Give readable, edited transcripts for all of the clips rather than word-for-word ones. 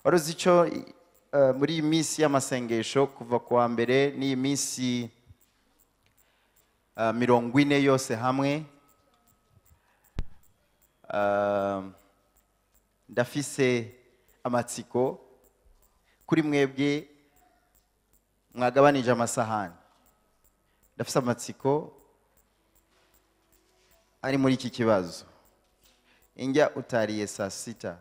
Waruzi icyo muri iyi minsi y'amasengesho kuva kuwa mbere n'iyi minsi 40 yose hamwe, ndafise amatsiko kuri mwebwe mwagabanije amasahani. Ndafise amatsiko ari muri iki kibazo. Injya utariye saa sita,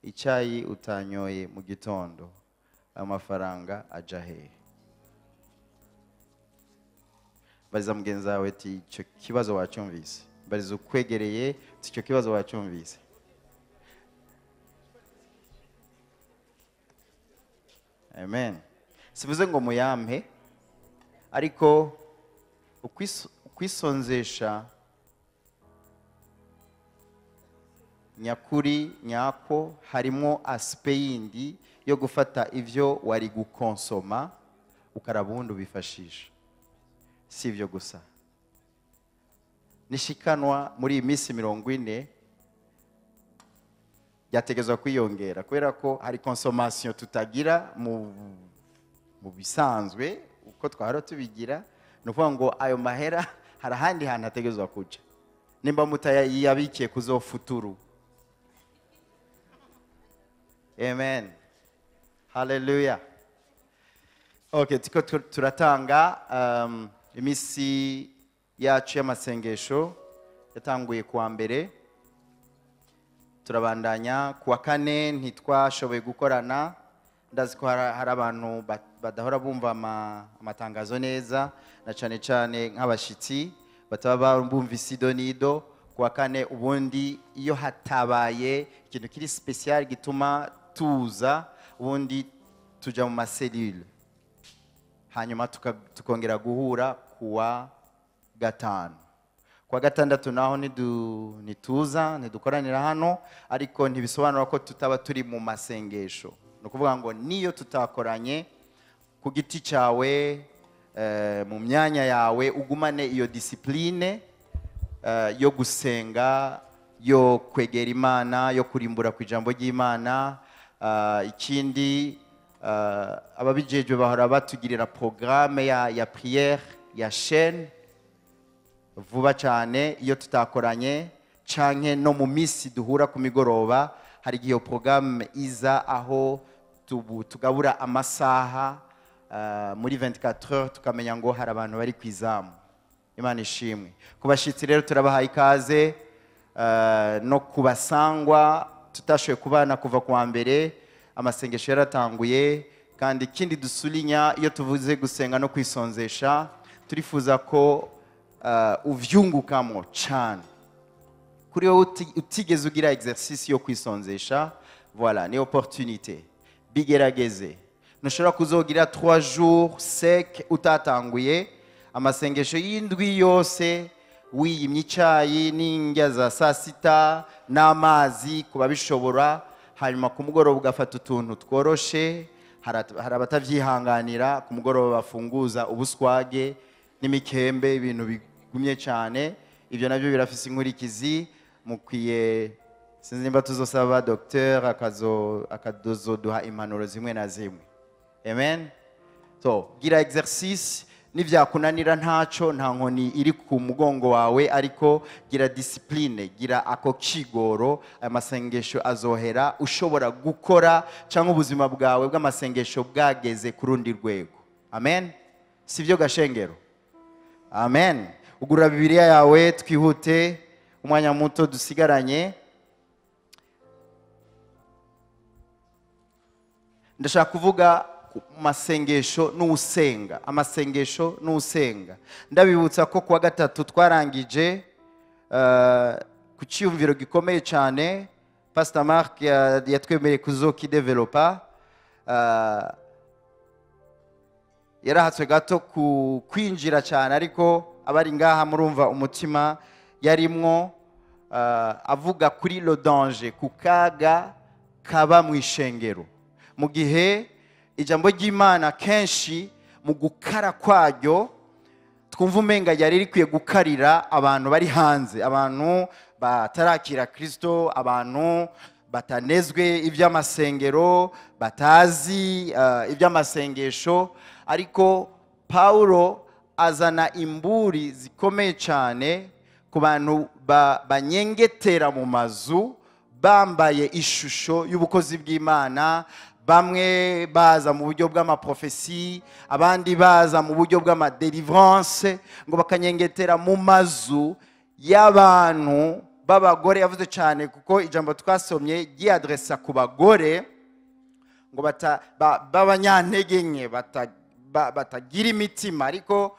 icyayi utanyoye mu gitondo, amafaranga aja hehe? Bariza mugenzi wawe ati icyo kibazo wacyumvise. Bariza ukwegereye ati icyo kibazo wacyumvise. Amen. Sivuze ngo muyampe, ariko ukwisonzesha nyakuri nyako harimo aspe yindi yo gufata ivyo wari gukonsoma ukarabundi ubifashisha. Si ivyo gusa, nishikanwa muri iyi minsi 40 byategezwa kwiyongera, kubera ko hari consommation tutagira mu bisanzwe uko twahora tubigira. Ni ukuvuga ngo ayo mahera hari ahandi hantu ategezwa kuja, nimba mutayabikiye kuzofuturu. Amen. Hallelujah. Okay, tiko turatanga iminsi yacu y'amasengesho yatanguye kuwa mbere, turabandanya kuwa kane. Ntitwashoboye gukorana, ndazi ko hari abantu badahora bumva amatangazo neza, na cyane cyane nk'abashitsi bataba bumva isido nido. Kuwa kane ubundi iyo hatabaye ikintu kiri special gituma tuza, ubundi tuja mu maselule, hanyuma tukongera guhura kuwa gatanu. Kuwa gatandatu naho nituza ntidukoranira hano, ariko ntibisobanura ko tutaba turi mu masengesho. Ni ukuvuga ngo niyo tutakoranye ku giti cyawe, mu myanya yawe, ugumane iyo discipline yo gusenga, yo kwegera Imana, yo kurimbura ku ijambo ry'Imana. Ikindi, ababijejwe bahora batugirira programme ya prière ya chaîne vuba cyane iyo tutakoranye, canke no mu minsi duhura ku migoroba hari igihe iyo programme iza aho tugabura amasaha muri 24 heures, tukamenya ngo hari abantu bari kwizamu. Imana ishimwe. Ku bashitsi rero turabahaye ikaze, no kubasangwa tutashoboye kubana kuva kuwa mbere, amasengesho yaratanguye. Kandi ikindi dusulinya, iyo tuvuze gusenga no kwisonzesha, turifuza ko uvyungukamo cyane. Kuri wowe utigeze ugira exercice yo kwisonzesha, voilà, ni opportunité, bigerageze. Ntushobora kuzogira 3 jours sec utatanguye amasengesho y'indwi yose, wiyimye icyayi n'indya za saa sita n'amazi ku babishobora, hanyuma ku mugoroba ugafata utuntu tworoshe. Hari abatavyihanganira, ku mugoroba bafunguza ubuswage n'imikembe, ibintu bigumye cyane. Ibyo nabyo birafise inkurikizi. Mukwiye, sinzi nimba tuzosaba docteur akazoduha impanuro zimwe na zimwe. Amen. So gira exercice, nivyakunanira ntaco, nta nkoni iri ku mugongo wawe, ariko gira discipline, gira ako kigoro. Aya masengesho azohera ushobora gukora, cyangwa ubuzima bwawe bw'amasengesho bwageze ku rundi rwego. Amen. Sivyo gashengero? Amen. Ugura Bibiliya yawe twihute, umwanya muto dusigaranye. Ndashaka kuvuga masengesho n'usenga, amasengesho n'usenga. Ndabibutsa ko kuwa gatatu twarangije ku cyiyumviro gikomeye cyane. Pastor Mark yatwemereye kuzokidevelopa. Yarahatswe gato ku kwinjira cyane, ariko abari ngaha murumva umutima yarimwo, avuga kuri le danger, ku kaga kaba mu ishengero, mu gihe ijambo ry'Imana kenshi mu gukara kwaryo twumva umenga yari rikwiye gukarira abantu bari hanze, abantu batarakira Kristo, abantu batanezwe iby'amasengero, batazi iby'amasengesho. Ariko Paulo azana imburi zikomeye cyane ku bantu banyengetera mu mazu bambaye ishusho y'ubukozi bw'Imana. Bamwe baza mu buryo bw'amaprofesi, abandi baza mu buryo bw'amadelivrance, ngo bakanyengetera mu mazu y'abantu b'abagore. Yavuze cyane kuko ijambo twasomye ryadressa ku bagore ngo b'abanyantege nke, batagira imitima. Ariko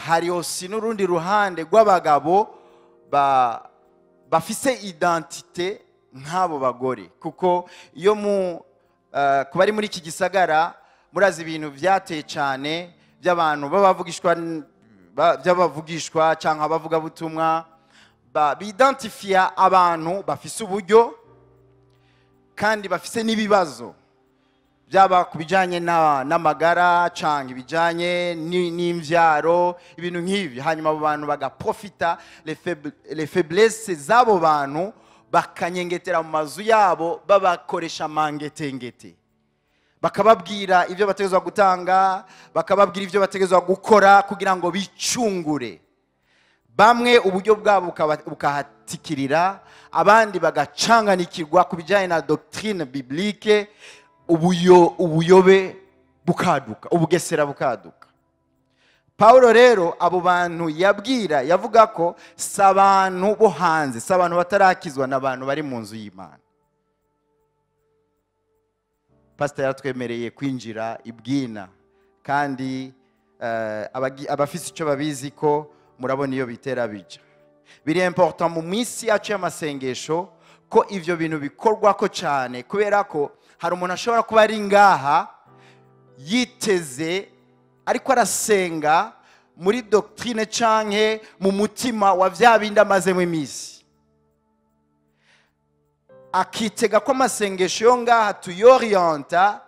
hari aussi n'urundi ruhande rw'abagabo bafise identité nk'abo bagore, kuko iyo mu kuba ari muri iki gisagara murazi ibintu byateye cyane by'abantu by'abavugishwa cyangwa abavugabutumwa bidentifia abantu bafise uburyo kandi bafise n'ibibazo, byaba ku bijyanye n'amagara cyangwa ibijyanye n'imbyaro, ibintu nk'ibi. Hanyuma abo bantu bagaprofita les faiblesses z'abo bantu, bakanyengetera mu mazu yabo, babakoresha mangetengete, bakababwira ibyo bategezwa gutanga, bakababwira ibyo bategezwa gukora kugira ngo bicungure. Bamwe uburyo bwabo bukahatikirira, abandi bagacanganikirwa ku bijyanye na doctrine biblique, ubuyobe bukaduka, ubugesera bukaduka. Paulo rero abo bantu yabwira, yavuga ko si abantu bo hanze, si abantu batarakizwa, n'abantu bari mu nzu y'Imana. Pastor yaratwemereye kwinjira ibwina, kandi abafise icyo babizi ko murabona iyo bitera bija. Biri important mu minsi yacu y'amasengesho ko ivyo bintu bikorwa ko cyane, kubera ko hari umuntu ashobora kuba ari ngaha yiteze ariko arasenga muri doctrine canke mu mutima wa vya bindi amazemo iminsi, akitega ko amasengesho yo ngaha tuyorienta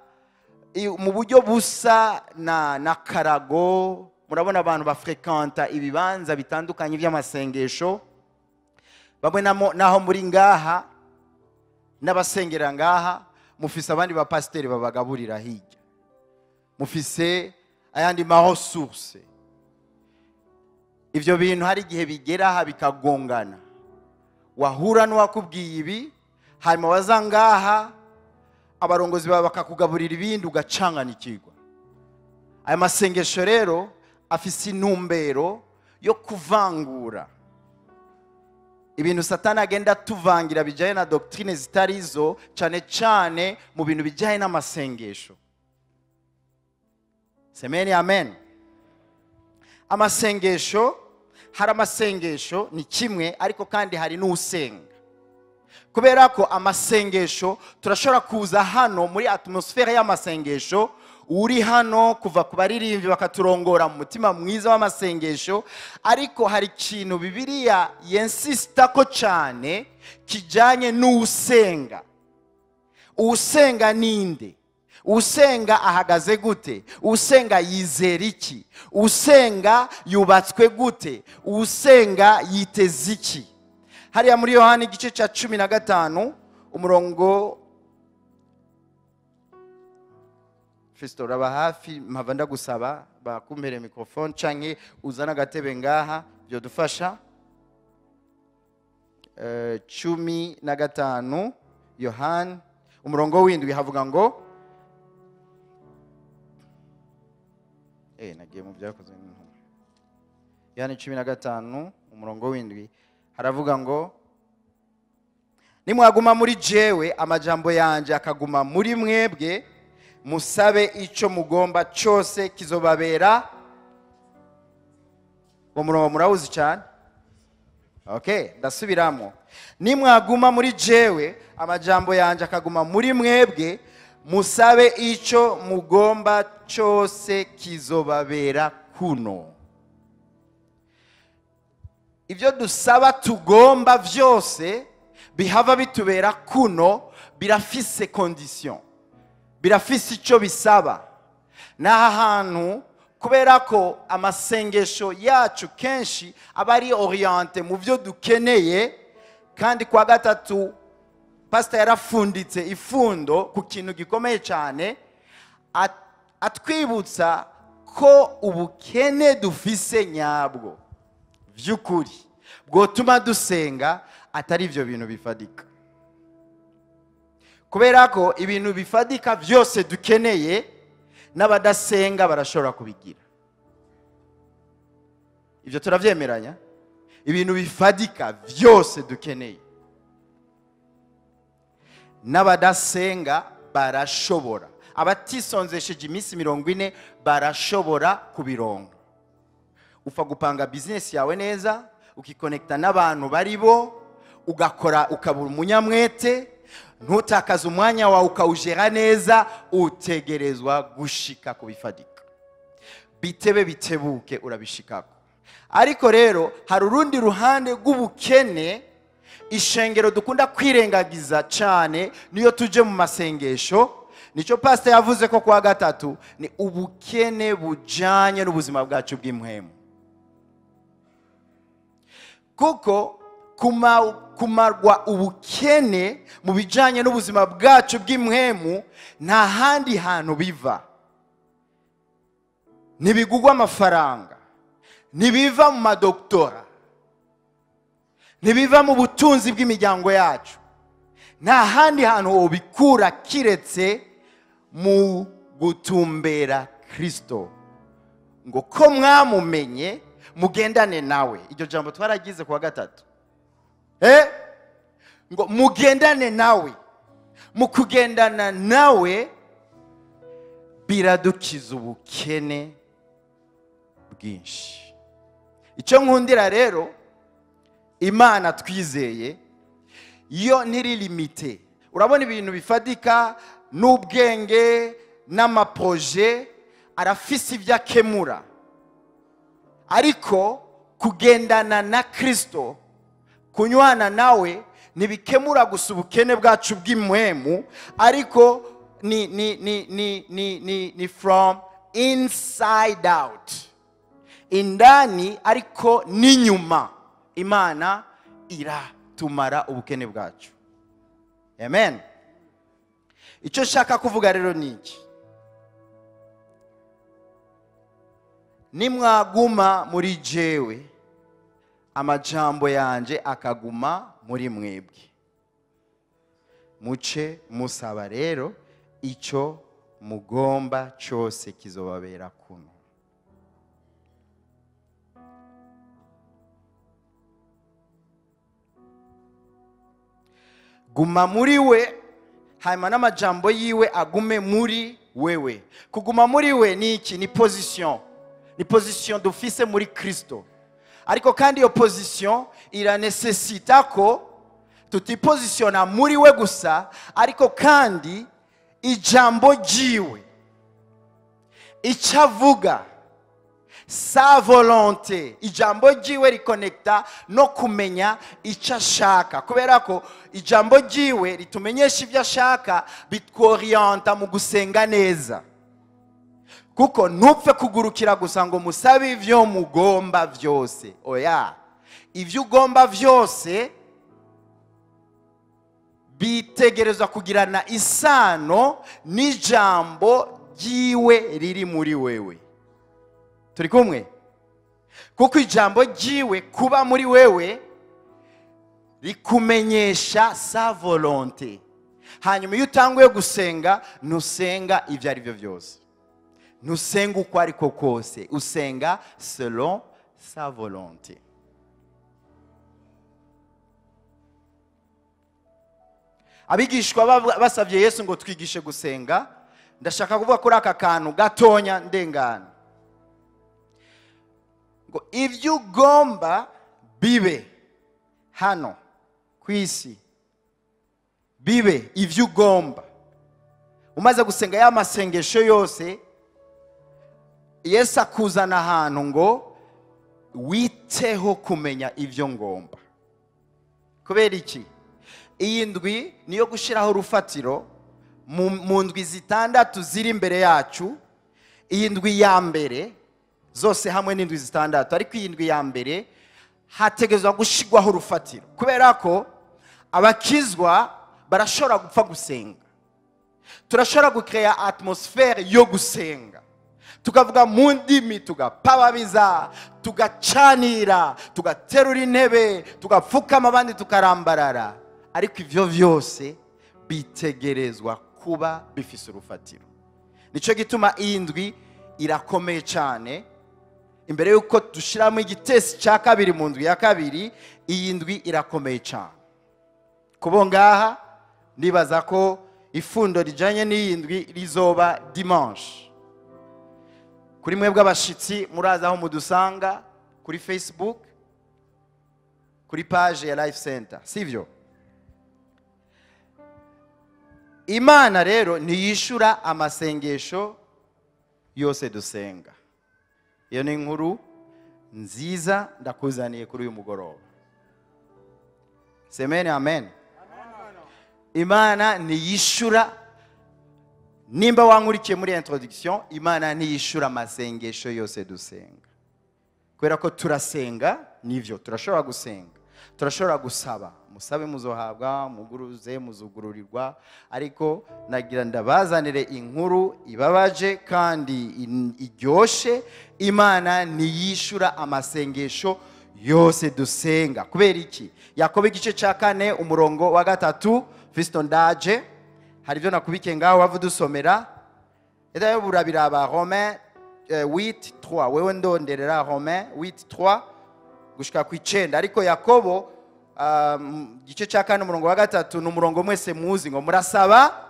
mu buryo busa na karago. Murabona abantu bafrekanta ibibanza bitandukanye by'amasengesho, bamwe naho muri ngaha n'abasengera ngaha mufise abandi ba pasiteri babagaburira hirya, mufise ayandi ma ressources. Ivyo bintu hari igihe bigera aha bikagongana, wahura n'uwakubwiye ibi, hanyuma waza ngaha abarongozi bawe bakakugaburira ibindi ugacanganikirwa. Aya masengesho rero afise intumbero yo kuvangura ibintu Satani agenda tuvangira bijyanye na doctrine zitarizo, cyane cyane mu bintu bijyanye n'amasengesho. Semeni amen. Amasengesho, hari amasengesho ni kimwe, ariko kandi hari n'usenga. Kubera ko amasengesho turashobora kuza hano muri atmosphere y'amasengesho, uri hano kuva ku baririmbyi bakaturongora mu mutima mwiza w'amasengesho, ariko hari ikintu Bibiliya yensista ko cyane kijyanye n'usenga. Usenga ninde? Usenga ahagaze gute? Usenga yizera iki? Usenga yubatswe gute? Usenga yiteze iki? Hariya muri Yohana igice cya 15 umurongo, Kristo uraba hafi, mpava ndagusaba bakumpere microphone canke uzana agatebe ngaha byodufasha. 15 Yohana umurongo w'indwi havuga ngo nagiye mu byakozwe n'intumwa. Yohana 15 umurongo w'indwi haravuga ngo nimwaguma muri jewe, amajambo yanje akaguma muri mwebwe, musabe icyo mugomba cyose kizobabera. Uwo murongo murawuzi cyane? Okay, ndasubiramo. Nimwaguma muri jewe, amajambo yanje akaguma muri mwebwe, musabe ico mugomba cyose kizobabera kuno. Ibyo dusaba tugomba vyose bihava bitubera kuno, birafise condition, birafise ico bisaba. N'aha hantu, kubera ko amasengesho yacu kenshi aba ari orienté mu byo dukeneye, kandi kwa gatatu pastor yarafunditse ifundo ku kintu gikomeye cyane, atwibutsa ko ubukene dufise nyabwo vy'ukuri bwotuma dusenga atari ivyo bintu bifadika. Kubera ko ibintu bifadika vyose dukeneye n'abadasenga barashobora kubigira. Ivyo turavyemeranya? Ibintu bifadika vyose dukeneye n'abadasenga barashobora, abatisonzesheje iminsi 40 barashobora kubironka. Upfa gupanga business yawe neza, ukikonekta n'abantu baribo, ugakora ukabura umunyamwete, ntutakaze umwanya wawe ukawujera neza, utegerezwa gushika kubifadika. Bitebe bitebuke urabishikako. Ariko rero hari urundi ruhande rw'ubukene ishengero dukunda kwirengagiza cyane niyo tuje mu masengesho. Nicyo pastor yavuze ko kwa gatatu ni ubukene bujanye n'ubuzima bwacu bw'impwemu. Kuko kumarwa ubukene mu bijanye n'ubuzima bwacu bw'impwemu nta handi hantu biva. Ntibigugwa amafaranga, ntibiva mu madoktora, ntibiva mu butunzi bw'imiryango yacu. Nta handi hantu wobikura kiretse mu gutumbera Kristo. Ngo ko mwamumenye mugendane nawe. Iryo jambo twaragize kuwa gatatu. Ngo mugendane nawe. Mu kugendana nawe biradukiza ubukene bwinshi. Icyo nkundira rero, Imana twizeye yo ntiri limite. Urabona ibintu bifadika n'ubwenge n'amaproje arafise ibyo akemura, ariko kugendana na Kristo, kunywana nawe, ntibikemura gusa ubukene bwacu bw'impwemu, ariko ni ni ni ni ni ni ni from inside out, indani ariko n'inyuma. Imana iratumara ubukene bwacu. Amen. Icyo nshaka kuvuga rero ni iki: nimwaguma muri jewe, amajambo yanje akaguma muri mwebwe, muce musaba rero icyo mugomba cyose kizobabera kuno. Guma muri we, hanyuma n'amajambo yiwe agume muri wewe. Kuguma muri we ni iki? Ni position. Ni position dufise muri Kristo. Ariko kandi iyo position iranesesita ko tutipozisiona muri we gusa, ariko kandi ijambo ryiwe, icyo avuga, sa volonté, ijambo ryiwe rikonekta no kumenya icyo ashaka. Kubera ko ijambo ryiwe ritumenyesha ibyo ashaka, bitworienta mu gusenga neza. Kuko ntupfe kugurukira gusa ngo musabe ivyo mugomba vyose. Oya, ivyo ugomba vyose bitegerezwa kugirana isano n'ijambo ryiwe riri muri wewe. Turi kumwe? Kuko ijambo ryiwe kuba muri wewe rikumenyesha sa volonté. Hanyuma iyo utanguye gusenga, ntusenga ibyo ari byo byose, ntusenga uko ariko kose, usenga selon sa volonté. Abigishwa basabye Yesu ngo twigishe gusenga. Ndashaka kuvuga kuri aka kantu gatonya ndengana. Ngo ibyo ugomba bibe Hano ku isi bibe ivyo ugomba. Umaze gusenga ya masengesho yose, Yesu akuzana ahantu ngo witeho kumenya ivyo ngomba. Kubera iki? Iyi ndwi niyo gushiraho urufatiro mu ndwi zitandatu ziri imbere yacu. Iyi ndwi ya mbere zose hamwe n'indwi zitandatu, ariko iyi ndwi ya mbere hategezwa gushigwaho urufatiro, kubera ko abakizwa barashobora gupfa gusenga. Turashobora gucrea atmosphere yo gusenga, tukavuga mu ndimi, tugapababiza, tugacanira, tugaterura intebe, tugapfukama, abandi tukarambarara, ariko ivyo vyose bitegerezwa kuba bifise urufatiro. Nico gituma iyi ndwi irakomeye cyane. Imbere yuko dushiramo igitesi cya kabiri mu ndwi ya kabiri, iyi ndwi irakomeye cyane. Kubo ngaha nibaza ko ifundo rijanye n'iyi ndwi rizoba dimanche. Kuri mwebwe abashitsi muraza aho mudusanga kuri Facebook, kuri page ya Life Center, sivyo? Imana rero ntiyishura amasengesho yose dusenga. Iyo ni inkuru nziza ndakuzaniye kuri uyu mugoroba. Semene amen. Imana ntiyishura. Nimba wankurikiye muri introduction, Imana ntiyishura amasengesho yose dusenga. Kubera ko turasenga, nivyo turashobora gusenga, turashobora gusaba, musabe muzohabwa, muguruze muzugururirwa, ariko nagira ndabazanire inkuru ibabaje kandi iryoshe. Imana ntiyishura amasengesho yose dusenga. Kubera iki? Yakobo igice cya 4 umurongo wa 3, Fiston ndaje hari ibyo nakubikiye ngaho wavu dusomera. Edayo burabiraba Romain 8:3, wewe ndonderera Romain 8:3 gushika ku 9. Ariko Yakobo igice cya 4 umurongo wa 3 n'umurongo mwese muzi ngo murasaba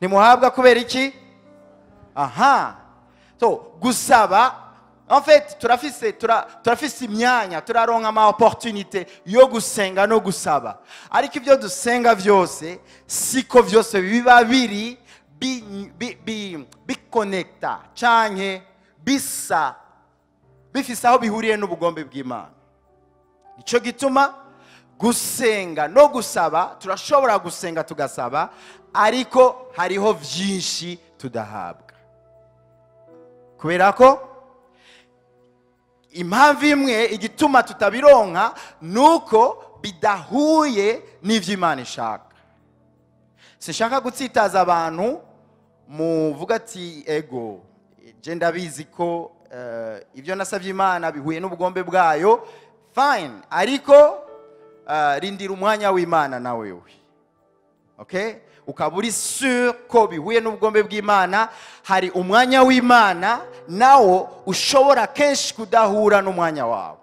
nimuhabwa. Kubera iki? Aha, so gusaba en fait turafise imyanya, turaronka ama opportunité yo gusenga no gusaba, ariko ibyo dusenga vyose siko vyose biba biri bikonekta canke bisa bifise aho bihuriye n'ubugombe bw'Imana. Ico gituma gusenga no gusaba, turashobora gusenga tugasaba, ariko hariho vyinshi tudahabwa. Kubera ko impamvu imwe igituma tutabironka nuko bidahuye n'ivyo Imana ishaka. Sinshaka gutsitaza abantu muvuga ati ego je ndabizi ko ibyo nasavye Imana bihuye n'ubugombe bwayo, fine, ariko rindira umwanya w'Imana na wewe. Okay? Ukaba uri sûr ko bihuye n'ubugombe bw'Imana, hari umwanya w'Imana nawo ushobora kenshi kudahura n'umwanya wawe.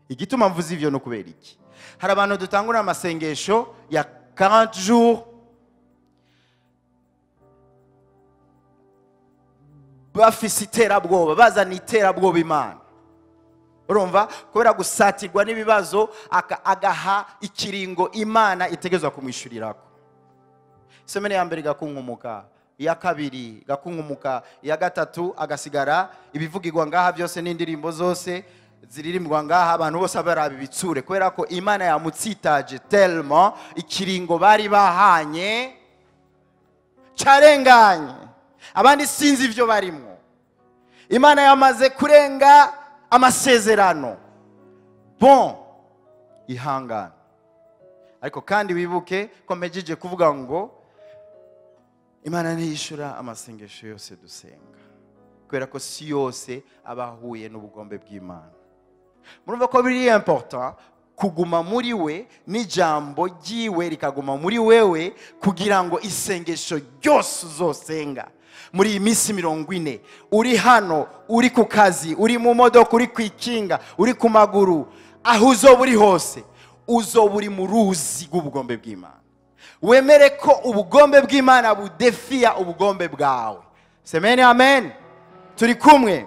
Igituma mvuze ivyo no kubera iki? Hari abantu dutangura amasengesho ya 40 jours bafise iterabwoba, bazana iterabwoba Imana. Urumva, kubera gusatirwa n'ibibazo agaha ikiringo Imana itegezwa kumwishurirako. Semene ya mbere gakunkumuka, iya kabiri gakunkumuka, iya gatatu agasigara ibivugirwa ngaha byose n'indirimbo zose ziririmbwa ngaha, abantu bose baraba ibitsure, kubera ko Imana yamutsitaje tellement ikiringo bari bahanye carenganye. Abandi sinzi ivyo barimo. Imana yamaze kurenga amasezerano. Bon, ihangane. Ariko kandi wibuke ko mpejeje kuvuga ngo Imana ntiyishura amasengesho yose dusenga, kubera ko si yose abahuye n'ubugombe bw'Imana. Murumva ko biri important kuguma muri we n'ijambo ryiwe rikaguma muri wewe, kugira ngo isengesho ryose uzosenga muri iyi minsi 40, uri hano, uri ku kazi, uri mu modoka, uri kwikinga, uri ku maguru, aho uzoba uri hose, uzoba uri mu ruzi rw'ubugombe bw'Imana. Wemere ko ubugombe bw'Imana budefia ubugombe bwawe. Semene amen. Turi kumwe.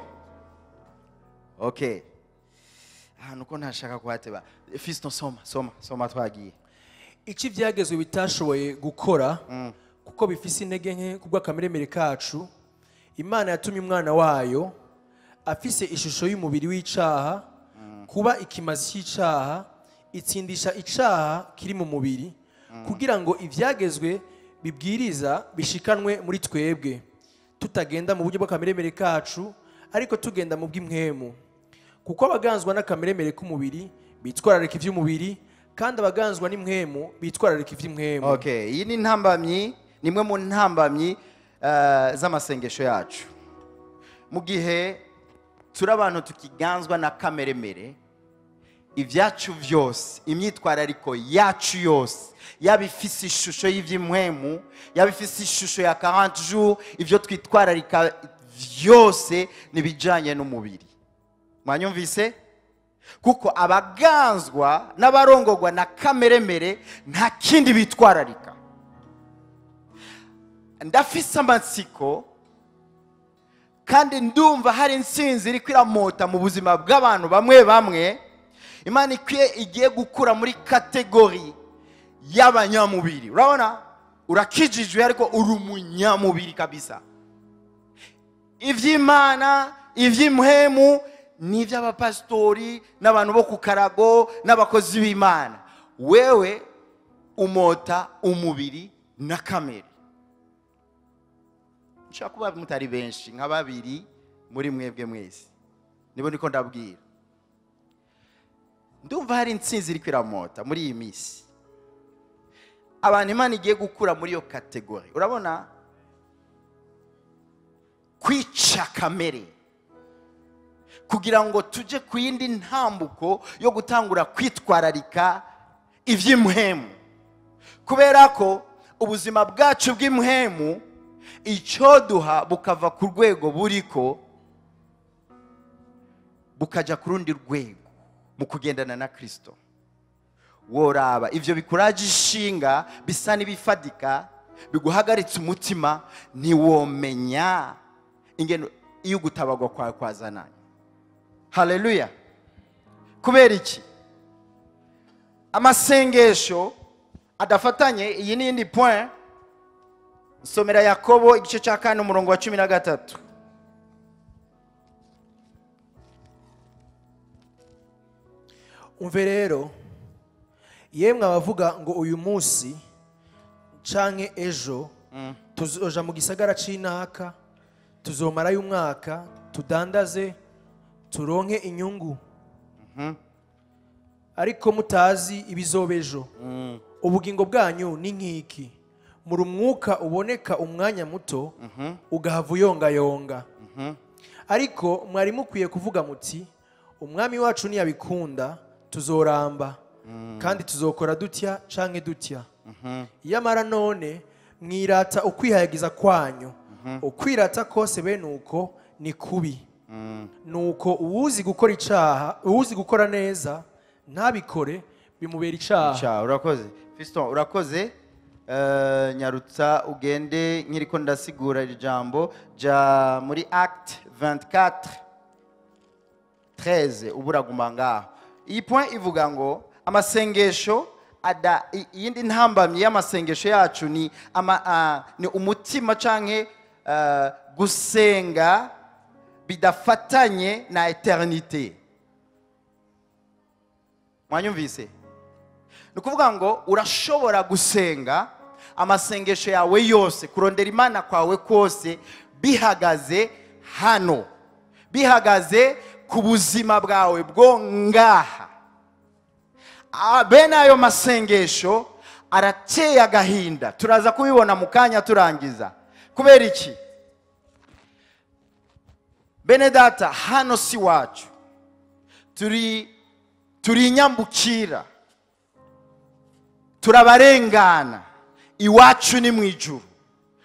Okay, ahantu ko ntashaka kuhateba. Fiston, soma, soma, soma, twagiye. Icyo ibyagezwe bitashoboye gukora, kuko bifise intege nke kubw'akameremere kacu, Imana yatumye umwana wayo afise ishusho y'umubiri w'icaha kuba ikimazi cy'icaha, itsindisha icaha kiri mu mubiri, kugira ngo ibyagezwe bibwiriza bishikanwe muri twebwe, tutagenda mu buryo bw'akameremere kacu, ariko tugenda mu bw'impwemu. Kuko abaganzwa n'akameremere k'umubiri bitwararika iby'umubiri, kandi abaganzwa n'impwemu bitwararika iby'impwemu. Okay, iyi ni intambamyi, ni imwe mu ntambamyi z'amasengesho yacu. Mu gihe turi abantu tukiganzwa na kameremere, ibyacu byose, imyitwarariko yacu yose, yaba ifise ishusho y'iby'impwemu, yaba ifise ishusho ya 40 jours, ibyo twitwararika byose nibijanye n'umubiri. Mwanyumvise? Kuko abaganzwa n'abarongorwa na kameremere nta kindi bitwararika. Ndafise amatsiko kandi ndumva hari intsinzi iri kwiramota mu buzima bw'abantu bamwe bamwe. Imana ikwiye igiye gukura muri catégorie y'abanyamubiri. Urabona, urakijijwe ariko uri umunyamubiri kabisa. Ivy'Imana, ivy'impwemu ni iby'abapasitori n'abantu bo ku karago n'abakozi b'Imana. Wewe umota umubiri na kamere. Nshaka kuba mutari benshi, nka babiri muri mwebwe mwese, nibo niko ndabwira. Ndumva hari intsinzi iri kwiramota muri iyi minsi, abantu Imana igiye gukura muri iyo catégorie. Urabona, kwica kamere kugira ngo tuje ku yindi ntambuko yo gutangura kwitwararika iby'impwemu, kubera ko ubuzima bwacu bw'impwemu icyo duha bukava ku rwego buriko bukajya ku rundi rwego mu kugendana na Kristo. Woraba ivyo bikuraje ishinga bisa n'ibifatika biguhagaritse umutima, ntiwomenya ingeno iyo gutabagwa kwawe kwazananye. Haleluya! Kubera iki? Amasengesho adafatanye. Iyi ni iyindi point. Somera Yakobo igice cya 4, umurongo wa 13. Umve rero, yemwe abavuga ngo uyu munsi canke ejo tuzoja mu gisagara c'inaka, tuzomarayo umwaka, tudandaze, turonke inyungu, ariko mutazi ibizoba ejo. Ubugingo bwanyu ni nk'iki? Muri umwuka uboneka umwanya muto, ugahava uyongayonga. Ariko mwari mukwiye kuvuga muti: "Umwami wacu niyabikunda, tuzoramba kandi tuzokora dutya canke dutya." Yamara none mwirata ukwihayagiza kwanyu. Ukwirata kose bene uko ni kubi. Nuko uwuzi gukora icaha, uwuzi gukora neza ntabikore, bimubera icaha. Cha, urakoze Fiston, urakoze. Nyarutsa ugende, nkiriko ndasigura iri jambo, ja muri Acte 24 13, uburaguma ngaho. Iyi point ivuga ngo amasengesho ada iyindi ntambamyi y'amasengesho yacu ni umutima canke gusenga bidafatanye na éternité. Mwanyumvise? Ni ukuvuga ngo urashobora gusenga amasengesho yawe yose, kurondera Imana kwawe kose bihagaze hano, bihagaze ku buzima bwawe bwo ngaha. Bene ayo masengesho arateye agahinda, turaza kubibona mu kanya turangiza. Kubera iki? Bene data, hano si wacu, turi inyambukira, turabarengana. Iwacu ni mu ijuru.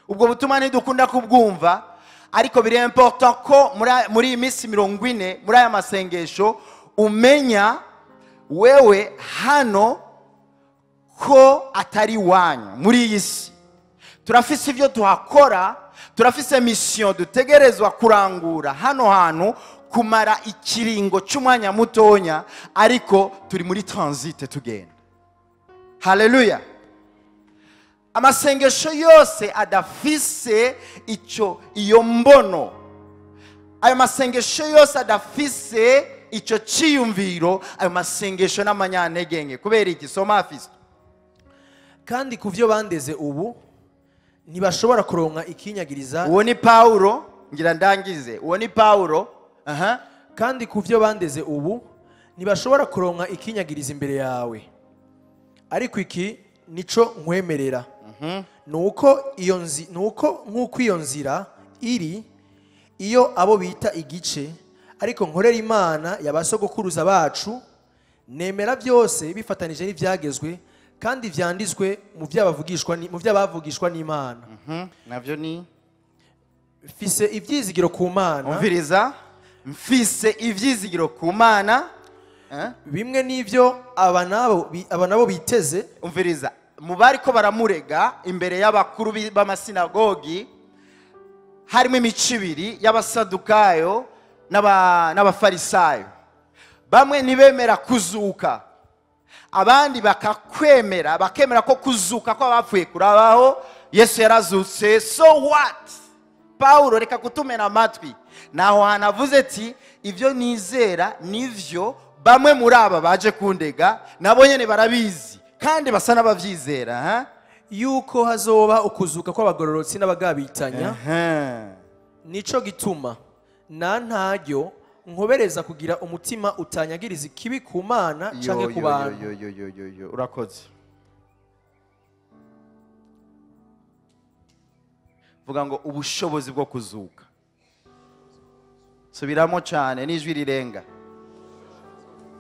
Ubwo butumwa ntidukunda kubwumva, ariko biri important ko muri iyi minsi 40, muri aya masengesho, umenya wewe hano ko atari wanyu muri iyi si. Turafise ivyo tuhakora, turafise mission dutegerezwa kurangura hano hantu. kumara ikiringo cy'umwanya mutonya, ariko turi muri transit tugenda. Haleluya. Amasengesho yose adafise icyo iyo mbono, ayo masengesho yose adafise icyo cyiyumviro, ayo masengesho n'amanyantege. Kubera iki? Soma Fisto. Kandi ku byo bandeze ubu ntibashobora kuronka ikinyagiriza. Uwo ni Paulo, ngira ndangize. Uwo ni Paulo. Aha. Kandi ku byo bandeze ubu ntibashobora kuronka ikinyagiriza imbere yawe, ariko iki nico nkwemerera, nuko iyo nzi nuko nkuko iyo nzira iri iyo abo bita igice, ariko nkorera Imana yabasogokuruza bacu, nemera byose bifatanije n'ibyagezwe kandi vyanditswe mu byabavugishwa mu byabavugishwa n'Imana. Navyo ni mfise ivyizigiro ku Mana. Umviriza, mfise ivyizigiro ku Mana. Bimwe n'ivyo aba nabo biteze. Umviriza, mu bariko baramurega imbere y'abakuru b'amasinagogi harimo imico ibiri y'abasadukayo n'abafarisayo. Bamwe ntibemera kuzuka, abandi bakakwemera, bakemera ko kuzuka kw'abapfuye kurabaho, Yesu yarazutse, so what? Paulo reka kutumena amatwi. Naho hanavuze ati ibyo nizera nivyo bamwe muri aba baje kundega nabo nyene barabizi kandi basa n'abavyizera, yuko hazoba ukuzuka kw'abagororotsi n'abagabitanya. Nico gituma na ntaryo nkobereza kugira umutima utanyagiriza ikibi ku Mana canke ku bantu. Urakoze. Vuga ngo ubushobozi bwo kuzuka. Subiramo cyane n'ijwi rirenga.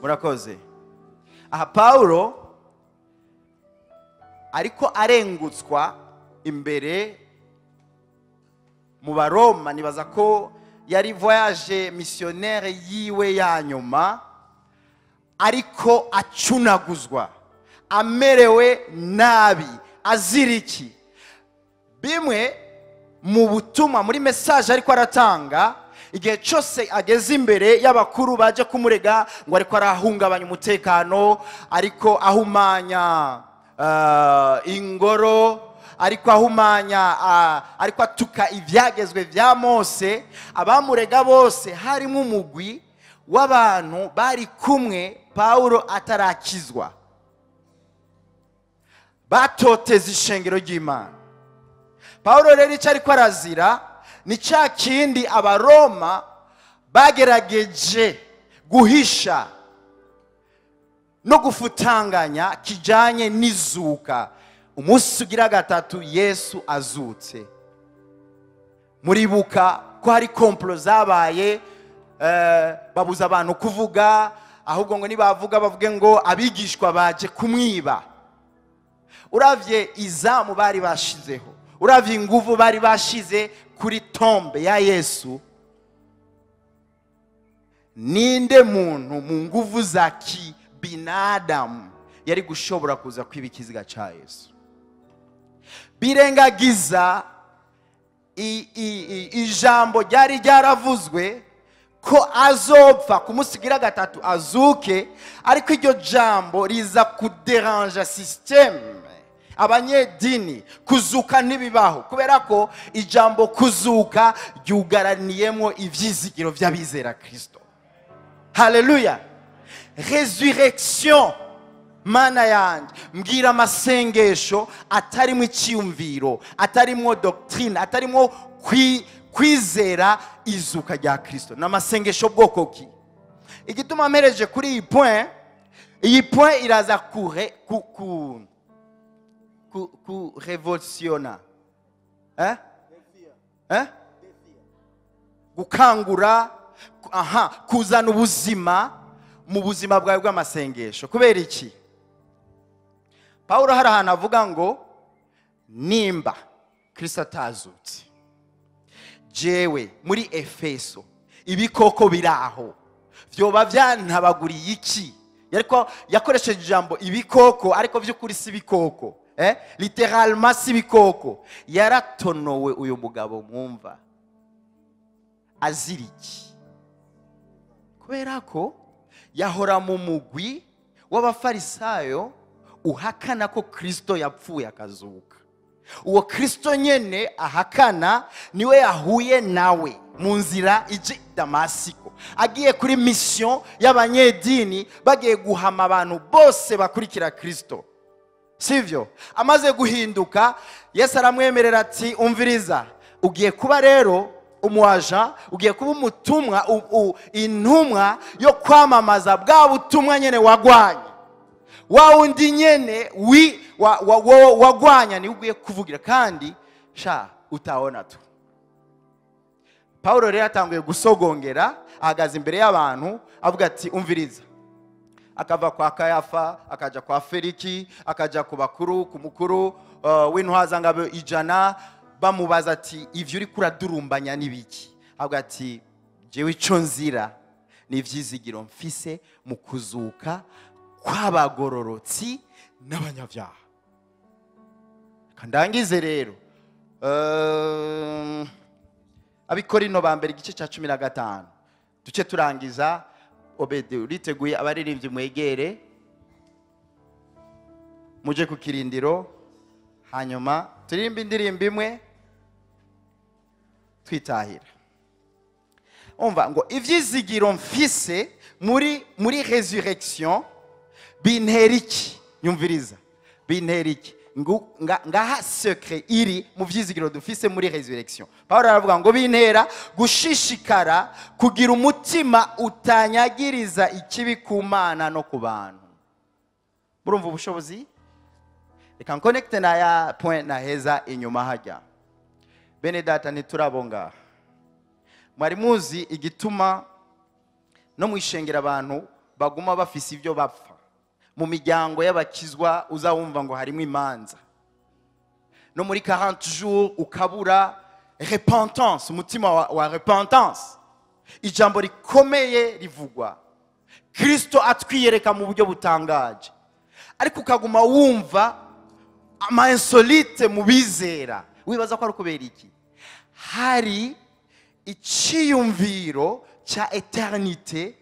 Murakoze. Aha Paulo ariko arengutswa imbere mu Baroma, nibaza ko yari voyage missionnaire yiwe ya nyuma, ariko acunaguzwa, amerewe nabi, aziriki. Bimwe mu butumwa muri message ariko aratanga, igihe cyose ageze imbere y'abakuru baje kumurega ngo ariko arahungabanya umutekano, ariko ahumanya ingoro, ariko ahumanya, ariko atuka ibyagezwe bya Mose, abamurega bose harimo umugwi w'abantu bari kumwe Paulo atarakizwa, batoteza ishengero ry'Imana. Paulo rero icyo ariko arazira ni cya kindi Abaroma bagerageje guhisha no gufutanganya kijanye n'izuka. Umunsi ugira gatatu Yesu azutse. Muribuka ko hari komplo zabaye, babuza abantu kuvuga, ahubwo ngo nibavuga bavuge ngo abigishwa baje kumwiba. Uravye izamu bari bashizeho, uravye inguvu bari bashize kuri tombe ya Yesu, ninde muntu mu nguvu za kibinadamu yari gushobora kuza kwiba ikiziga ca Yesu? Birengagiza ijambo ryari ryaravuzwe ko azopfa kumusigira gatatu azuke, ariko iryo jambo riza kuderanja systeme abanyedini. Kuzuka ntibibaho, kubera ko ijambo kuzuka ryugaraniyemo ivyizigiro vy'abizera Kristo. Haleluya. Resurrection. Mana yanjye, mbwira amasengesho atarimo icyiyumviro, atarimo doctrine, atarimo kwizera izuka rya Kristo. N'amasengesho bwoko ki? Igituma mpereje kuri iyi point, iyi point iraza ku revolutiona, gukangura, aha, kuzana ubuzima mu buzima bwawe bw'amasengesho. Kubera iki? Paulo hari ahantu avuga ngo nimba Kristo atazutse, jewe muri Efeso ibikoko biraho vyoba byantabaguriye iki? Ariko yakoresheje ijambo ibikoko, ariko vy'ukuri si ibikoko, littéralement si ibikoko. Yaratonowe uyu mugabo mwumva azira iki? Kubera ko yahora mu mugwi w'Abafarisayo uhakana ko Kristo yapfuye akazuka. Uwo Kristo nyene ahakana niwe yahuye nawe mu nzira ije Damasiko, agiye kuri mission y'abanyedini, bagiye guhama abantu bose bakurikira Kristo, sivyo? Amaze guhinduka, Yesu aramwemerera ati: "Umviriza, ugiye kuba rero umuwaja, ugiye kuba umutumwa, intumwa yo kwamamaza bwa butumwa nyene wagwanya. Wa wundi nyene wi wagwanya ni ugiye kuvugira, kandi sha utaona tu." Paulo rero atanguye gusogongera, ahagaze imbere y'abantu avuga ati: "Umviriza." Akava kwa Kayafa, akaja kwa Feliki, akaja ku bakuru, ku mukuru w'intwazangabo 100. Bamubaza ati: "Ivyo uriko uradurumbanya n'ibiki?" Avuga ati: "Jewe ico nzira ni ivyizigiro mfise mu kuzuka kw'abagororotsi n'abanyabyaha." Kandangize rero. Abikorino ba mbere, igice cya 15, duce turangiza. Obede, uriteguye? Abaririmbyi mwegere, muje ku kirindiro, hanyuma turirimbe indirimbo imwe twitahira. Umva ngo: "Ivyizigiro mfise muri résurrection bintera iki?" Nyumviriza, bintera iki? Ngaha secret iri mu vyizigiro dufise muri résurrection. Paulo aravuga ngo: "Bintera gushishikara kugira umutima utanyagiriza ikibi ku Mana no ku bantu." Murumva ubushobozi? Reka nconnecte na ya point naheza inyuma hajya. Bene data, ntiturabo ngaha. Mwari muzi igituma no mu ishengero abantu baguma bafise ibyo bapfa? Mu miryango y'abakizwa uzawumva ngo harimo imanza, no muri 40 jours ukabura repentance, umutima wa repentance. Ijambo rikomeye rivugwa, Kristo atwiyereka mu buryo butangaje, ariko ukaguma wumva ama insolite mu bizera. Wibaza ko ari ukubera iki? Hari iciyumviro cya éternité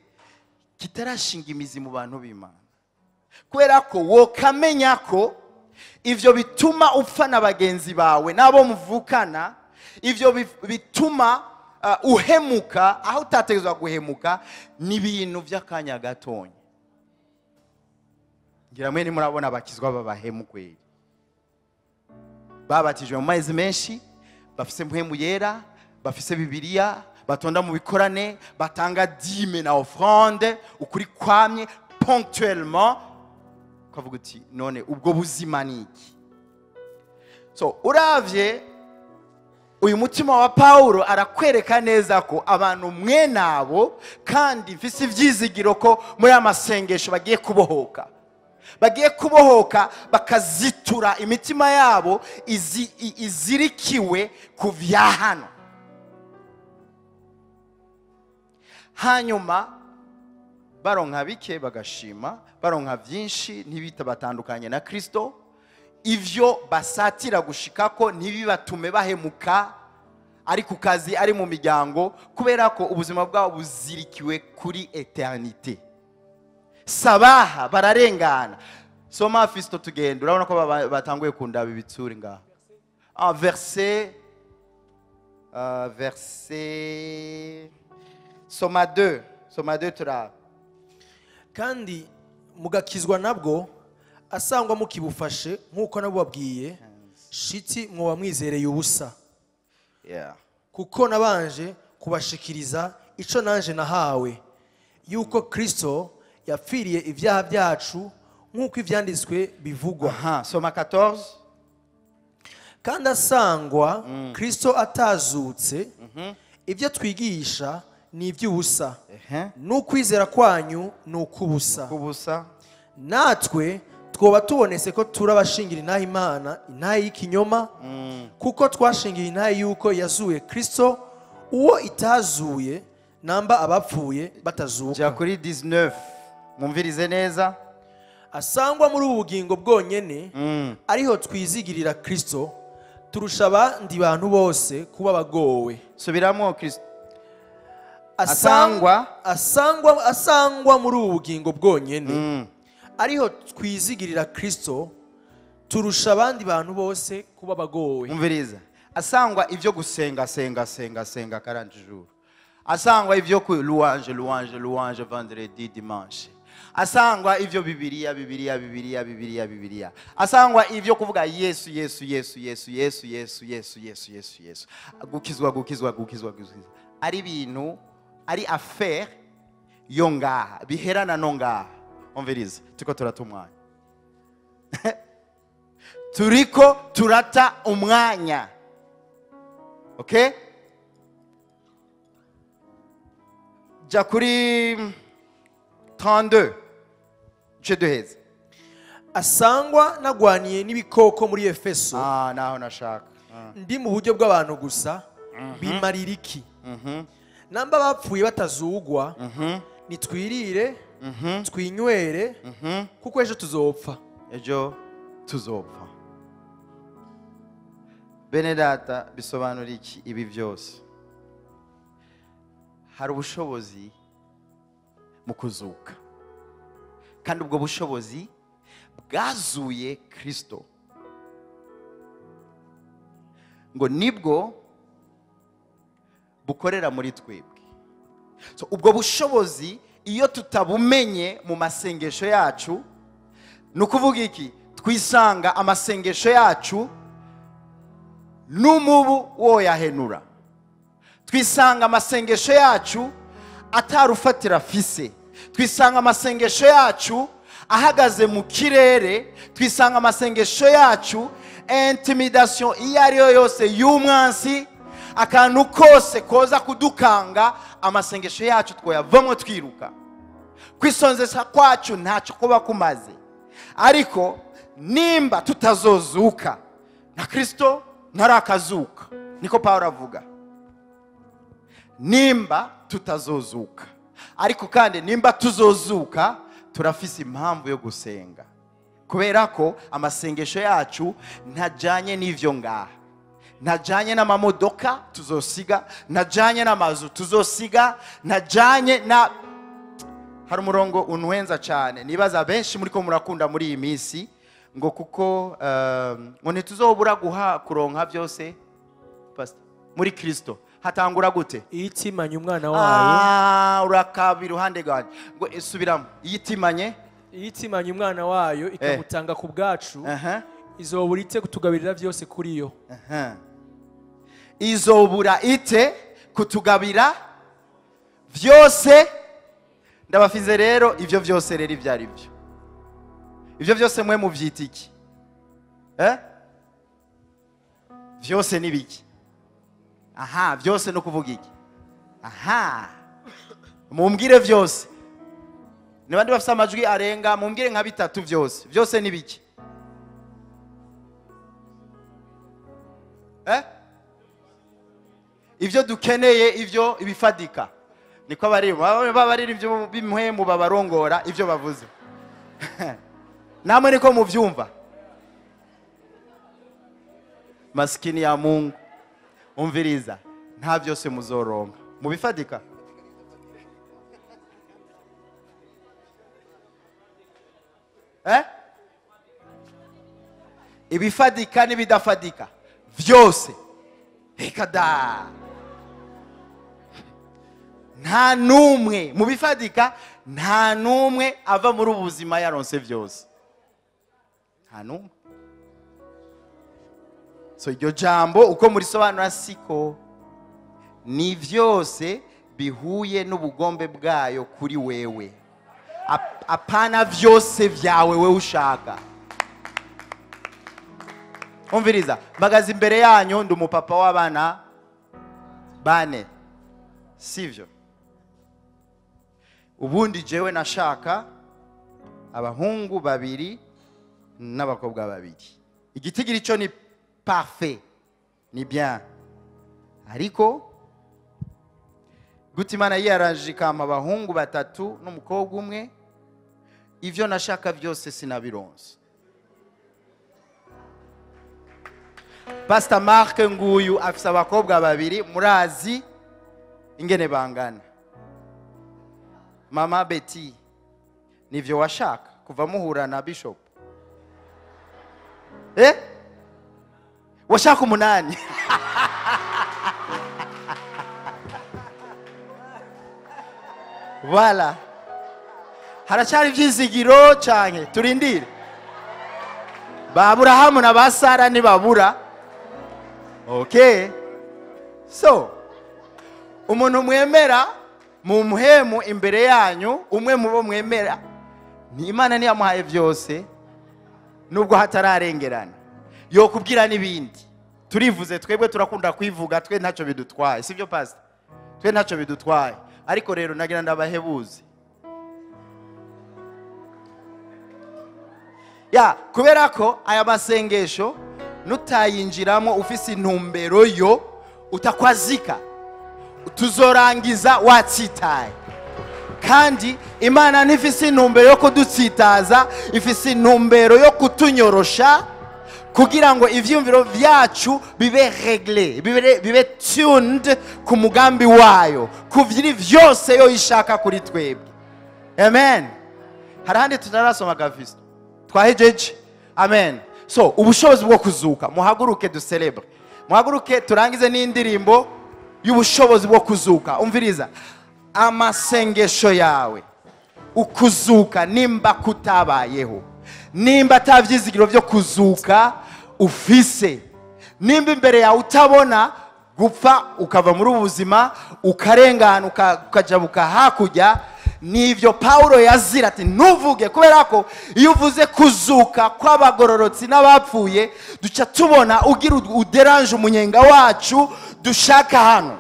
kitarashinga imizi mu bantu b'Imana, kubera ko wokamenya ko ivyo bituma upfa na bagenzi bawe n'abo muvukana, ivyo bituma uhemuka aho utategerezwa guhemuka, ni ibintu by'akanya gatonya. Ngira mwe nimurabona abakizwa b'abahemu kweri, babatijwe mu mazi menshi, bafise Mpwemu Yera, bafise Bibiliya, batonda mu bikorane, batanga dîme na offrande ukuri kwamye, ponctuellement. Ukavuga uti: "None ubwo buzima ni iki?" So uravye uyu mutima wa Paulo, arakwereka neza ko abantu mwe nabo, kandi mfise ivyizigiro ko muri aya masengesho bagiye kubohoka, bagiye kubohoka, bakazitura imitima yabo izirikiwe ku vya hano. Hanyuma baronka bike bagashima, baronka byinshi ntibita batandukanye na Kristo. Ivyo basatira gushikako ntibibatume bahemuka, ari ku kazi, ari mu miryango, kubera ko ubuzima bwabo buzirikiwe kuri éternité. Sabaha bararengana. Soma, Fisto, tugenda. Urabona ko batanguye kundaba ibitsuri ngaha. Verset, soma 2, soma 2, turaba. Kandi mugakizwa nabwo, asangwa mukibufashe nk'uko nabubabwiye, shiti mwoba mwizereye ubusa. Kuko nabanje kubashikiriza ico nanje nahawe, yuko Kristo yapfiriye ibyaha byacu nk'uko ivyanditswe bivugwa. Aha, soma 14. Kandi asangwa Kristo atazutse, ibyo twigisha ni iby'ubusa, n'ukwizera kwanyu ni uk'ubusa. Kubusa. Natwe twoba tubonetse ko turi abashingira intahe Imana intahe y'ikinyoma, kuko twashingiye intahe yuko yazuye Kristo, uwo itazuye, namba abapfuye Jya batazuka. kuri 19, mwumvirize neza. Asangwa muri ubu bugingo bwonyene ariho twizigirira Kristo, turusha abandi bantu bose kuba bagowe. Subiramo, Kristo. Asangwa muri ubu bugingo bwonyene ariho twizigirira Kristo, turusha abandi bantu bose kuba bagowe. Umviriza, asangwa ivyo gusenga senga senga senga 40 jours, asangwa ivyo ku louange louange louange vendredi dimanche, asangwa ivyo bibiliya bibiliya bibiliya bibiliya bibiliya, asangwa ivyo kuvuga Yesu Yesu Yesu Yesu Yesu Yesu Yesu Yesu Yesu Yesu, gukizwa gukizwa gukizwa gukizwa, ari ibintu ari affaire yo ngaha biherana no ngaha. Umviriza, turiko turata umwanya, turiko turata umwanya. Okay, ja kuri 32 je duheze. Asangwa nagwaniye n'ibikoko muri Efeso. Naho nashaka. Ndi mu buryo bw'abantu gusa, bimarira iki? Namba bapfuye batazugwa, nitwirire twinywere, kuko ejo tuzopfa. Ejo tuzopfa. Bene data, bisobanura iki ibi byose? Hari ubushobozi mu kuzuka, kandi ubwo bushobozi bwazuye Kristo, ngo nibwo bukorera muri twebwe. So ubwo bushobozi iyo tutabumenye mu masengesho yacu, nukuvuga iki? Twisanga amasengesho yacu n'umubu woyahenura, twisanga amasengesho yacu atarufatira fise, twisanga amasengesho yacu ahagaze mu kirere, twisanga amasengesho yacu intimidation iyo ariyo yose y'umwansi, akantu kose koza kudukanga, amasengesho yacu twoyavamwo twiruka. Kwisonzesha kwacu ntacyo kuba kumaze. Ariko nimba tutazozuka na Kristo ntarakazuka, niko Paulo avuga, nimba tutazozuka. Ariko kandi nimba tuzozuka, turafise impamvu yo gusenga, kubera ko amasengesho yacu ntajanye n'ivyo ngaha, ntajanye n'amamodoka tuzosiga, ntajanye n'amazu tuzosiga, ntajanye na hari umurongo unwenza cyane nibaza benshi muri ko murakunda muri iyi minsi, ngo kuko ngo ntituzobura guha kuronka byose pastor muri Kristo. Hatangura gute? Iyitimanye umwana wayo. Urakaba iruhande rwanjye. Ngo isubiramo. Iyitimanye, iyitimanye umwana wayo ikamutanga ku bwacu, izobura ite kutugabirira byose kuri yo. Izobura ite kutugabira byose. Ndabafize rero ivyo byose rero ibyo ari byo. Ivyo byose mwe muvyita iki? Byose ni biki? Aha, byose no kuvuga iki? Aha, mumbwire byose. Nibandi bafise amajwi arenga, mumbwire nka bitatu byose. Byose ni biki? Ivyo dukeneye, ivyo ibifadika. Niko abariri ibyo bimwe babarongora ivyo bavuze. Namwe niko muvyumva. Maskini ya Mungu, umviriza, nta byose muzoronka mubifadika. Ibifadika n'ibidafadika vyose, reka da, nta numwe mubifadika, nta numwe ava muri ubuzima yaronse vyose, nta numwe. So iryo jambo uko murisobanura siko, ni vyose bihuye n'ubugombe bwayo kuri wewe. Apana vyose vyawe wewe ushaka. Umviriza, mbagaze imbere yanyu ndi umupapa w'abana bane, sivyo? Ubundi jewe nashaka abahungu babiri n'abakobwa babiri. Igitigiri cyo ni parfait, ni bien. Ariko guti Imana yiyaranje ikampa abahungu batatu n'umukobwa umwe, ivyo nashaka byose sinabironse. Pastor Mark nguyu afise abakobwa babiri, murazi ingene bangana. Mama Betty, nivyo washaka kuva muhura na Bishop? Washaka 8. Voilà. Haracyari ivyizigiro canke turindire. Ba Aburahamu na ba Sara ntibabura. Okay. So, umuntu mwemera mu muhemu imbere yanyu, umwe mubo mwemera ni Imana ntiyamuhaye byose nubwo hatararengerana. Yokubwira n'ibindi. Turivuze twebwe turakunda kwivuga, twe ntacyo bidutwaye. Sibyo pastor? Twe ntacyo bidutwaye. Ariko rero nagira ndabahebuze. Ya, kubera ko aya masengesho nutayinjiramo ufise intumbero yo utakwazika, tuzorangiza watsitaye. Kandi Imana ntifise intumbero yo kudutsitaza, ifise intumbero yo kutunyorosha kugira ngo ivyumviro vyacu bibe réglé, bibe tuned ku mugambi wayo, kuviri vyose yo ishaka kuri twebwe. Amen. Harahandi tutarasoma gavisto. Twahejeje. Amen. So, ubushobozi bwo kuzuka, muhaguruke du celebre. Muhaguruke turangize n'indirimbo y'ubushobozi bwo kuzuka. Umviriza amasengesho yawe, ukuzuka nimba kutabayeho, nimba atavyizigiro vyo kuzuka ufise, nimba imbere yawe utabona gupfa ukava muri ubuzima ukarengana ukajabuka hakurya, nivyo Paulo yazira ati ntuvuge, kubera ko iyo uvuze kuzuka kw'abagororotsi n'abapfuye duca tubona ugira uderanje umunyenga wacu dushaka hano.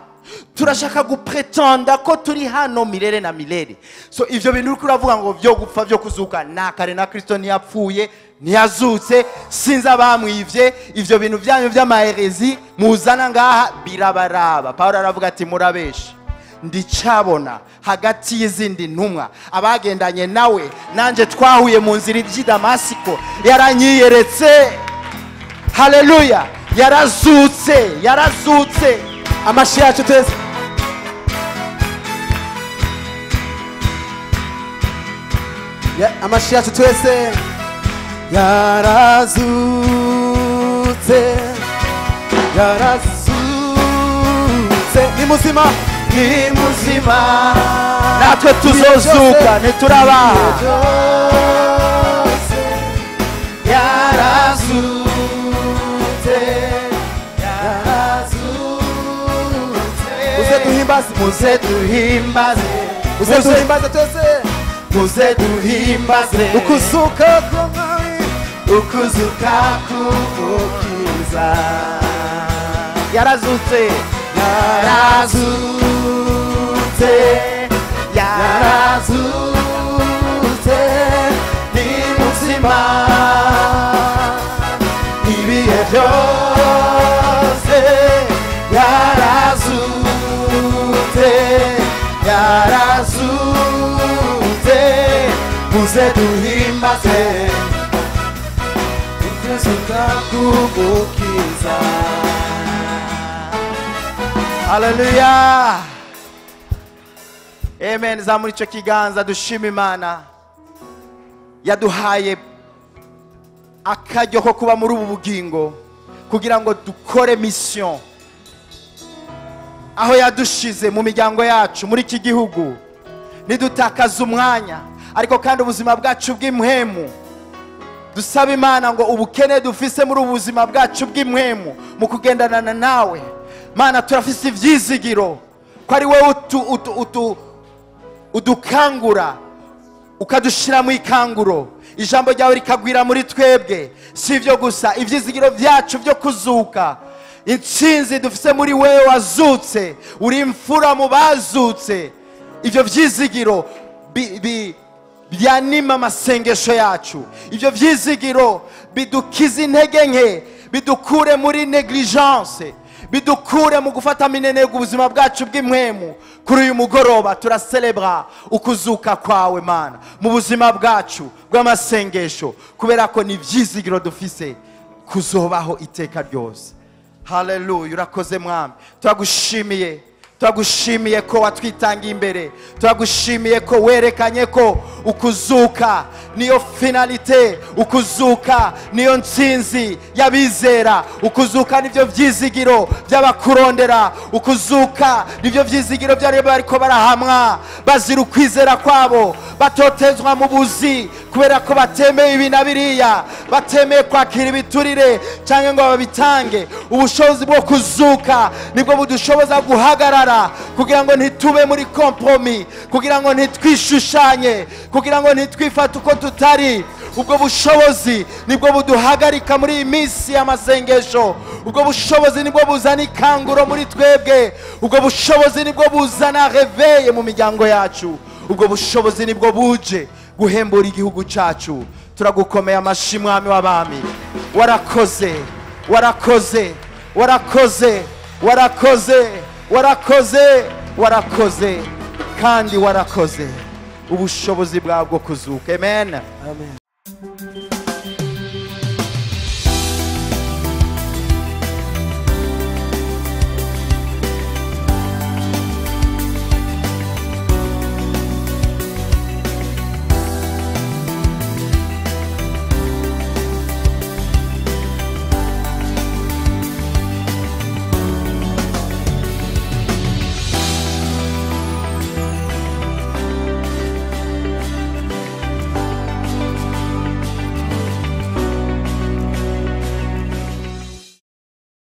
Turashaka gupretenda ko turi hano milele na milele. So ivyo bintu uriko uravuga ngo vyo gupfa vyo kuzuka, na kare na Kristo ntiyapfuye ntiyazutse, sinzi abamwivye, ivyo bintu vyanyu vy'amaherezi muzana ngaha birabaraba. Paulo aravuga ati murabeshe, ndicabona hagati y'izindi ntumwa abagendanye nawe nanje twahuye mu nzira y'i Damasiko, yaranyiyeretse. Haleluya, yarazutse, yarazutse. Amashi yacu twese. Amashi yacu twese. Yarazutse, yarazutse, ni muzima, ni muzima, natwe tuzozuka ntiturabaha. Yarazutse, yarazutse, muze duhimbaze, muze duhimbaze, muze duhimbaze twese, muze duhimbaze ukuzuka k'Umwami, ukuzuka k'Umukiza. Yarazutse, yarazutse, yarazutse, ni muzima ibihe byose. Yarazutse, yarazutse, muze duhimbaze ukuzuka k'Umukiza. Haleluya. Amen. Zamura ico kiganza dushima Imana yaduhaye akaryo ko kuba muri ubu bugingo kugira ngo dukore mission aho yadushize mu miryango yacu muri iki gihugu. Nidutakaza umwanya, ariko kandi ubuzima bwacu bw'impwemu dusaba Imana ngo ubukene dufise muri ubuzima bwacu bw'impwemu mu kugendana nawe Mana, turafise ivyizigiro ko ari wewe udukangura ukadushira mu ikanguro, ijambo ryawe rikagwira muri twebwe. Si ivyo gusa, ivyizigiro vyacu vyo kuzuka, intsinzi dufise muri wewe wazutse, uri imfura mu bazutse, ivyo vyizigiro byanima amasengesho yacu, ivyo vyizigiro bidukiza intege nke, bidukure muri negligence, bidukure mu gufata minenega ubuzima bwacu bw'impwemu. Kuri uyu mugoroba turacelebra ukuzuka kwawe Mana mu buzima bwacu bw'amasengesho, kubera ko ni ivyizigiro dufise kuzobaho iteka ryose. Haleluya, urakoze Mwami, turagushimiye, Turagushimiye ko watwitangiye imbere. Turagushimiye ko werekanye ko ukuzuka niyo finalité, ukuzuka niyo ntsinzi y'abizera, ukuzuka nivyo vyizigiro by'abakurondera, ukuzuka nivyo vyizigiro by'abari bariko barahamwa bazira ukwizera kwabo, batotezwa mu buzi kubera ko batemeye ibi na biriya, batemeye kwakira ibiturire cyangwa ngo babitange. Ubushobozi bwo kuzuka nibwo budushoboza guhagarara kugira ngo ntitube muri compromis, kugira ngo ntitwishushanye, kugira ngo ntitwifate uko tutari. Ubwo bushobozi nibwo buduhagarika muri iyi minsi y'amasengesho. Ubwo bushobozi nibwo buzana ikanguro muri twebwe. Ubwo bushobozi nibwo buzana réveil mu miryango yacu. Ubwo bushobozi nibwo buje guhembura igihugu cyacu. Turagukomeye amashi, Mwami w'abami. Warakoze, warakoze, warakoze, warakoze, warakoze, warakoze, kandi warakoze. Ubushobozi bwawe bwo kuzuka. Amen. Amen.